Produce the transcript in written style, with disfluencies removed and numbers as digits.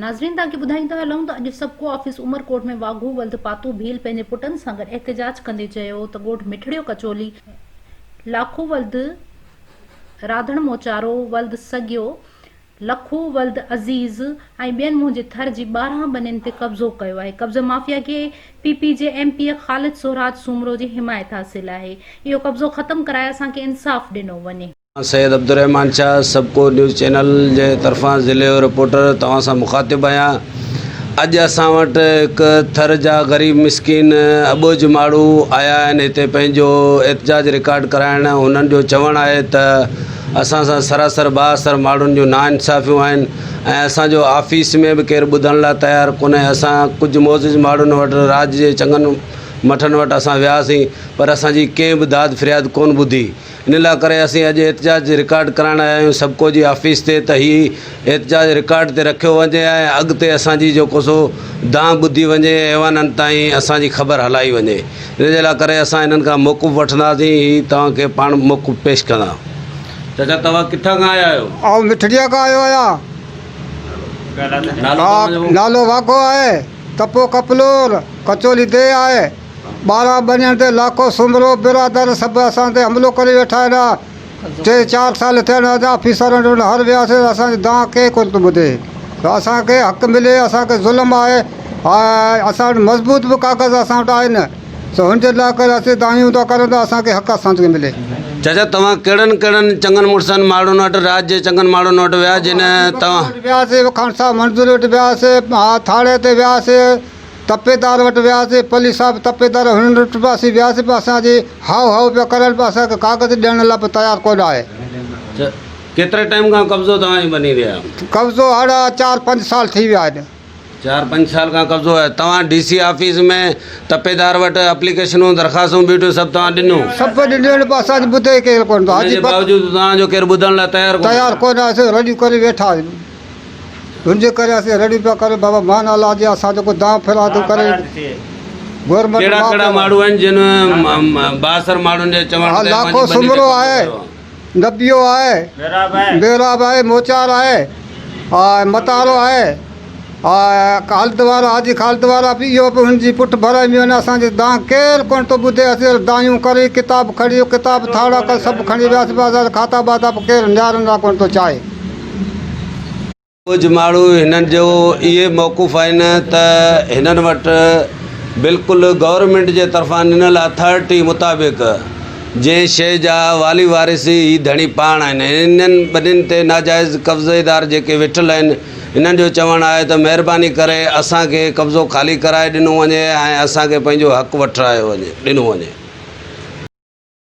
ناظرين توهان کي ٻڌائيندا هلون ته اڄ سبڪو آفيس عمرڪوٽ ۾ واگهو ولد پاتو ڀيل پنهنجي پٽن سان گڏ احتجاج ڪندي چيو ته ڳوٺ مٺڙيو ڪچولي، لاکو ولد راڌڻ موچارو ولد سگيو، لکو ولد عزيز ۽ ٻين منهنجي ٿر جي 12 ٻنين تي قبضو ڪيو آهي، قبضه مافيا کي پي پي جي ايم پي اي خالد سهراج سومرو جي حمايت حاصل آهي، اهو قبضو ختم ڪرائي اسان کي انصاف ڏنو وڃي. مان سيد عبدالرحمان شاهه سبڪو نيوز چينل جي طرفان ضلعي جو رپورٽر توهان سان مخاطب آهيان اڄ اسان وٽ هڪ ٿر جا غريب مسڪين اٻوجهه ماڻهو آيا آهن هتي پنهنجو احتجاج رڪارڊ ڪرائڻ هنن جو چوڻ آهي ته اسان سان سراسر بااثر ماڻهن جون ناانصافيون آهن ۽ اسان جو آفيس ۾ به ڪير ٻڌڻ لاء تيار ڪونهي اسان ڪجهه معزز ماڻهن وٽ راڄ جي چڱن مٺن وٽ اسان وياسين پر اسان جي ڪنهن به داد فرياد ڪونه ٻڌي ان لاء ڪري اسين اڄ احتجاج رڪارڊ ڪرائڻ آيا آهيون سبڪو جي آفيس تي ته هي احتجاج رڪارڊ تي رکيو وڃي ۽ اڳتي اسان جي جيڪو سو دانهن ٻڌي وڃي ۽ ايوانن تائين اسان جي خبر هلائي وڃي ان جي لاء ڪري اسان انهن کان موقف وٺنداسين هي توهان کي پاڻ موقف پيش ڪندا. چاچا توهان ڪٿان کان آيا آهيو؟ آئون مٺڙيء کان آيو آهيان. نالو توهان جو؟ نالو واگهو آهي. تپو ڪپلور، ڪچولي ديهه آهي. 12 ٻنين تي لاکو سومرو برادر سڀ اسان تي حملو ڪري ويٺا آهن. ٽي چار سال ٿيا آهن اڄ آفيسرن وٽ هر وياسين اسان جي دانهن ڪير ڪونه ٿو ٻڌي ته اسان کي حق ملي اسان کي ظلم آهي اسان وٽ مضبوط به ڪاغذ اسان وٽ آهن سو هن جي لاء ڪري اسين دانهيون ٿا ڪريون ته اسان کي حق اسان کي ملي. چاچا توهان ڪهڙن ڪهڙن چڱن مڙسن ماڻهن وٽ راڄ جي چڱن ماڻهن وٽ ويا جن توهان. وياسين خان صاحب منظور وٽ وياسين ٿاڻي تي وياسين. تپيدار وٽ وياسين، پلي صاحب تپيدار هنن وٽ به اسين وياسين پر اسان جي هائو هائو پيا ڪرن پر اسان کي ڪاغذ ڏيڻ لاء به تيار ڪونه آهي. ڪيتري ٽائيم کان قبضو توهان جي ٻني تي آهي؟ قبضو هاڻ چار پنج سال ٿي ويا آهن. چار پنج سال کان قبضو آهي. توهان ڊي سي آفيس ۾ تپيدار وٽ اپليڪيشنون درخواستون ٻيٽيون سڀ توهان ڏنيون؟ سڀ ڏنيون آهن پر اسان جي ٻڌي ڪير ڪونه ٿو. ان جي باوجود توهان جو ڪير ٻڌڻ لاء تيار ڪونه؟ تيار ڪونه آهي اسين رڙيون ڪري ويٺا آهيون. هن جي ڪري اسين رڙيون پيا ڪريون بابا مان الله جي اسان جو ڪو دانهن ڦرياد ڪري گورنمينٽ ڪهڙا ڪهڙا ماڻهو آهن جن بااثر ماڻهن جي چوڻ تي لاکو سومرو آهي نبيو آهي ميراب آهي موچار آهي متارو آهي خالد وارو حاجي خالد وارا به اهو به هن جي پٺ ڀرائي ۾ آهن اسان جي دانهن ڪير ڪونه ٿو ٻڌي اسين دانهيون ڪري ڪتاب کڻي ڪتاب ٿاڙا ڪر سڀ کڻي وياسين پر اسان جا کاتا باتا به ڪير نيارن لاء ڪونه ٿو چاهي. ڪجهه ماڻهو هنن جو اهي موقف آهن ته هنن وٽ بلڪل گورنمينٽ جي طرفان ڏنل اٿارٽي مطابق جنهن شيء جا والي وارث هي ڌڻي پاڻ آهن انهن ٻنين تي ناجائز قبضيدار جيڪي ويٺل آهن هنن جو چوڻ آهي ته مهرباني ڪري اسان کي قبضو خالي ڪرائي ڏنو وڃي ۽ اسان کي پنهنجو حق وٺرايو وڃي ڏنو وڃي.